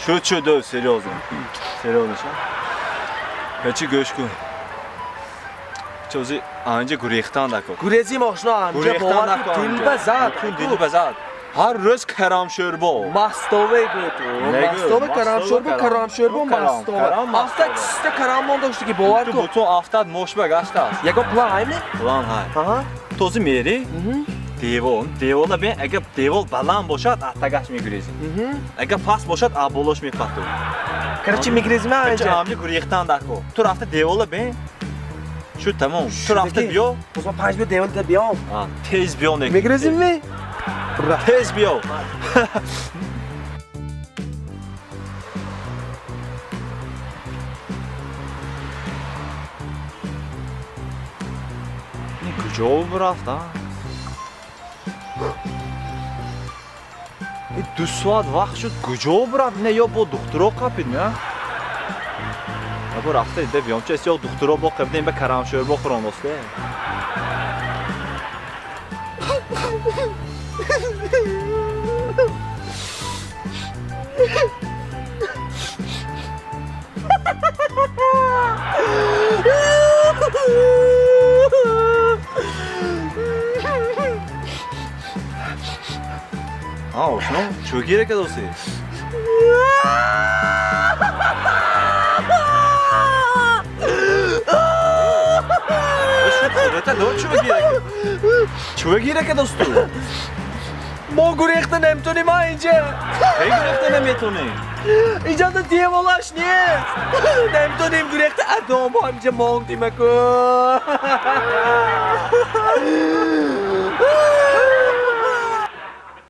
Шуд шуд, серьёзно. Серьёзно ша. Ҳечи гӯш кун. Чози анҷа гурехтан дако. Гурезим ошно анҷа бовар кун дил ба зад. Кун дил ба зад. Ҳар рӯз карамшӯрбо. Мастове гӯ ту. Мастове карамшӯрбо, карамшӯрбо мастове. Афта чиста карам монда ки бовар кун. Бутун афтад мошба гаштааст. Ягон план ҳайме? План ҳай. Този мери? Девол, девола бин, агар девол баланд бошад, атагаш мегурезем. Агар паст бошад, аболош мепату. Короче, мегурезим анҷа. Амҷа гурехтан дако. Ту рафта девола бин. Шуд тамом. Ту рафта биё. Боз ман 5 биё девол да биём. Тез биё не. Мегурезим ми? Тез биё. Ин куҷо рафт, а? 2 соат вақт шуд, куҷо рафт? Не, ё бо духтуро қапид, не? Бо рафта дида биём, чест ё духтуро бо қапидем, ба карамшӯрбо хӯрон досте. Ошно, чӯ гира кадоси? Чӯ гира кадос ту? Мо гурехта наметонем инҷа. Кай гурехта наметонем? Инҷа деволаш нест. Наметонем гурехта, адо мо инҷа мондим аку.